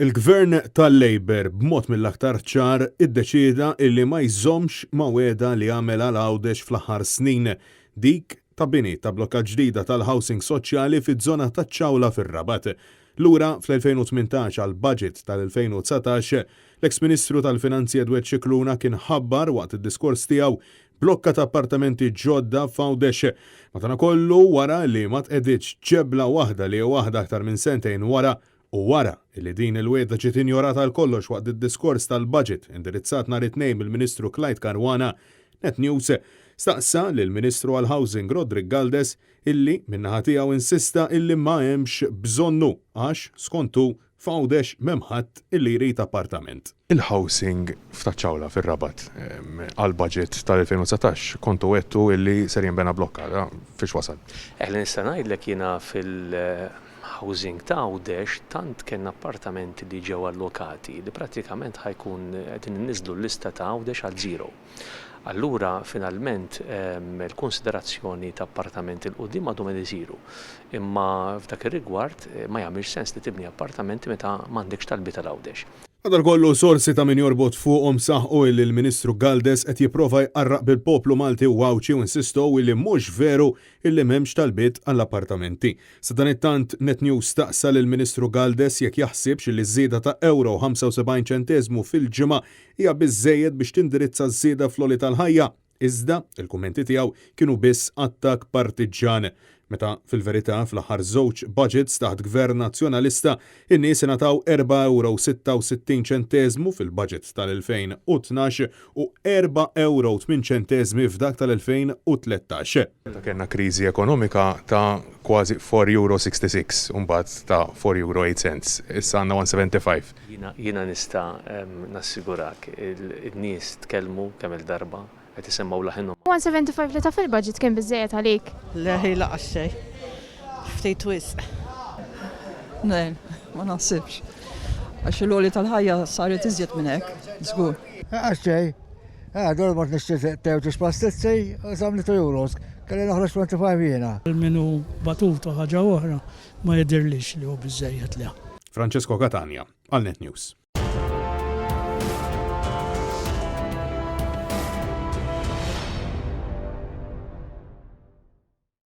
Il-Gvern tal-Labour b'mod mill-aktar ċar iddeċieda illi ma jżommx ma' wegħda li għamel għal Għawdex fl-aħħar snin, dik ta' bini ta' blokka ġdida tal-housing soċjali fiż-żona taċ-Ċawla fir-Rabat. Lura fl-2018 għall-budget tal-2019, l-eks Ministru tal-Finanzi Edward Scicluna kien ħabbar waqt id-diskors tiegħu blokka ta' appartamenti ġodda f'Għawdex. Madankollu wara li ma tqegħditx ġebla waħda li waħda aktar minn sentejn wara, U wara li din il-wegħda ġiet injorata għal kollox waqt id-diskors tal-budget indirizzat nhar it-Tnejn mill-Ministru Clyde Caruana, Net News staqsa lill-Ministru għall-Housing Roderick Galdes illi min-naħa tiegħu insista illi ma hemmx bżonnu għax, skont hu, f'Għawdex m'hemm ħadd illi jrid appartament. Il-housing f'Taċ-Ċawla fir-Rabat għall-budget tal-2019 kontu għedtu illi ser jinbena blokka, fiex wasal? Eh li nista' ngħidlek jiena fil-housing ta' Għawdex tant kellna appartamenti li ġew allokati li prattikament ħa jkun qegħdin inniżżlu l-lista ta' Għawdex għal zero. Allura finalment il-kunsiderazzjoni ta' appartamenti 'l quddiem għadhom qed isiru. Imma f'dak ir-rigward ma jagħmilx sens li tibni appartamenti meta m'għandekx talbiet għal Għawdex. Madankollu, sorsi ta' min jorbot fuqhom saħqu illi l-Ministru Galdes qed jipprova jqarraq bil-poplu Malti u Għawdxi u insistow illi mhux veru illi m'hemmx talbiet għall-appartamenti. Sadanittant, Net News staqsa lill-Ministru Galdes jekk jaħsibx illi ż-żieda ta' ewro u 75 ċenteżmu fil-ġimgħa hija biżżejjed biex tindirizza ż-żieda fl-għoli tal-ħajja, iżda il-kummenti tiegħu kienu biss attakk partiġġan, meta fil-verità fl-aħħar żewġ budgets taħt Gvern Nazzjonalista in-nies ingħataw erba' ewro u 66 ċenteżmu fil-budget tal-2012 u erba' ewro u tmien ċenteżmi f'dak tal-2013. Meta kellna kriżi ekonomika ta' kważi €4.66 u mbagħad ta' €4.08, issa għandna 1.75. Jiena nista' nassigurak, in-nies tkellmu kemm-il darba, qed isemmgħu leħinhom. 175 li ta fil-budget kien biżżejjed għalik? Le hi laqas xejn. Ftit wisq. Le, ma naħsibx. Għax l-għoli tal-ħajja saret iżjed minn hekk, żgur. Laqas xejn. Eh, dol mort nixtri tewġ pastizzi u samli 2 euros. Kelli noħroġ 25 jiena. Min hu batut u ħaġa oħra ma jidhirlix li hu biżżejjed le. Francesco Catania, għal Net News.